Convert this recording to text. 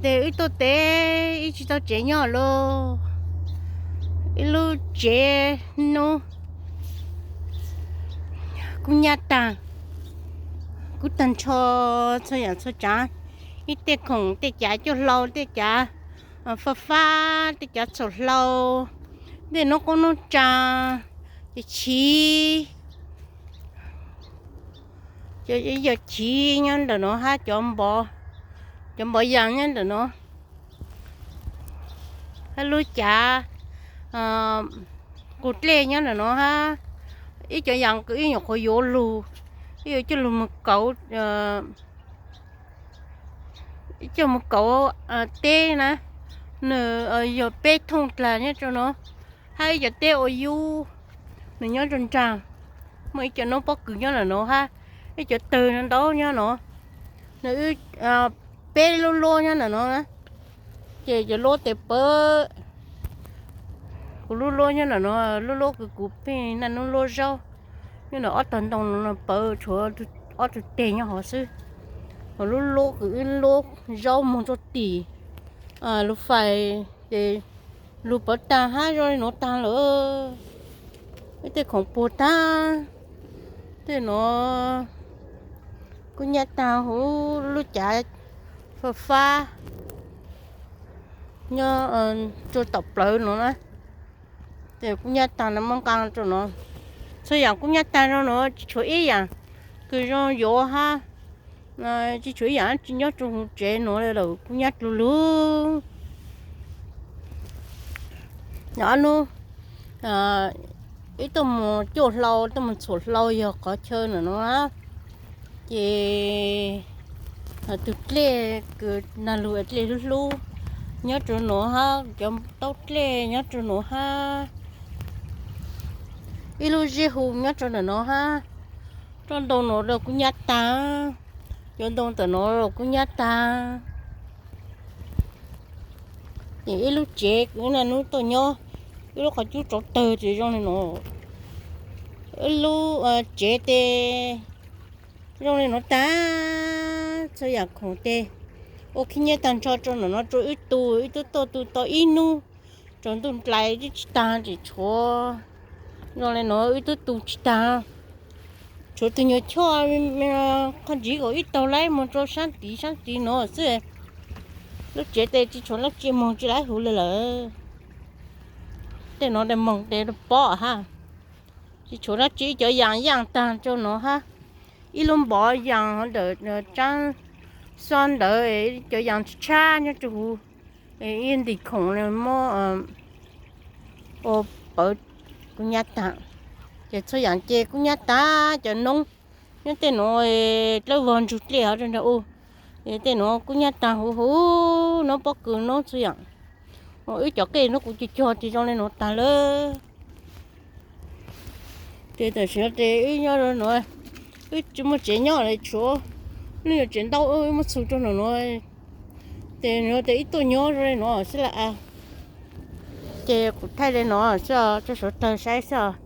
Ces wb tuaj teb ib tsis tau tsev nyob lauj. Ib lub tsev hnub kub nyab tag, kub tag nrho txhua yam txhua tsav. Ib tej khoom tej cav cuaj hlau, tej cav faj fab, tej cav txhuam hlau, tej noob qoob noob tsaa, ces chiv, cov chiv nyob ntawm no hab, cov npov yas nyob ntawm no, hab lub cav qus dlej nyob ntawm no hab. Ib cov yas kws ib nyuam qhuav yuav lug, ib yuav coj lug mus kauv, coj mus kauv teb na, nws yog peb thooj dlag nyob rau no, hab ib cov teb ua yub nws nyob rau nraag, muaj ib cov noob pob kws nyob ntawm no hab, ib cov tawg ntau nyob no, nws peb lub luab nyob ntawm no na. Ces cov luab tes pawv, kuv lub luab nyob ntawm no, lub luab kws kuv pheej naj nub luab zaub, nyob ntawm ob tog ntoo no pawv tshuav ob tug teg nyob hov xwb. Lub luab kws wb luab zaub moog rau tim lub fais, ces lug pawv taag hab zoo li nuav taag lawm. Ib tej khoom puag taag, tej nuav kub nyab taag huv lub cav faj fab nyob rua tom plawv nuav na. Ces kub nyab taag no muab nqaa rua nuav, txhua yaam kub nyab taag rua nuav tsi tshuav ib yaam kws zoo yuav hab, tsi tshuav ib yaam tsi nyob rua huv tsev nuav lawm, kub nyab dlua lug. Nyob nub ib tuaj moog cuaj hlau, tuaj moog txhuam hlau yog qhov chaw ntawm nuav, ces tug dlej kws nag lug dlej hlub hlub nyob rua nuav hab, cov taub dlej nyob rua nuav hab, ib lub zeb hu nyob rua ntawm nuav hab, roj ntoo nuav los kub nyab taag, cov ntoo ntawm nuav los kub nyab taag. Ib lub tsev kws naj nub tuaj nyob, ib lub qhov cub tsov tawg tes zoo li nuav, ib lub tsev tes zoo li nuav taag, txhua yaam khoom tes ua khib nyiab taag nrho rua ntawm nuav rua wb tu, wb tub tuaj tu tau ib nub, tsaus ntuj nplais tib tsi taag tes tshuav zoo li nuav wb tub tu tsi taag. Tshuav tug nyuag choj qhov ntsiv kom ib taug laib moog rua saab tid saab tid nuav xwb. Lub tsev tes tsi tshuav leej tsi moog tsi laib huv le lawm. Tej nuav tes moog tes pob hab, tsi tshuav dlaab tsi, ib cov yaas yaaj taag rua nuav hab, ib lub npov yaas ntawm tsaab xob ntawd, cov yaas tshab nyob rua huv, ib ntim khoom muab ua pawv kub nyab taag. Ces txhua yaam ces kub nyab taag, cov noob nyob tej nuav dlawb vog ntsug dlej hov rua nrag u, tej nuav kub nyab taag huv huv, noob pob kws noob txhua yaam. Wb cov qej noob kuv cog cog tes zoo le nuav taag lawm. Ces tam sim no tes wb nyob rua nuav, wb tsi muaj tsev nyob le, tshuav lub nyuag tsev ntaub wb muab txhu rua nuav nuav, tes nuav tes wb tuaj nyob zoo le nuav xwb lawm. Ces kuv thaij le nuav xwb, tso suav tawg saib xwb.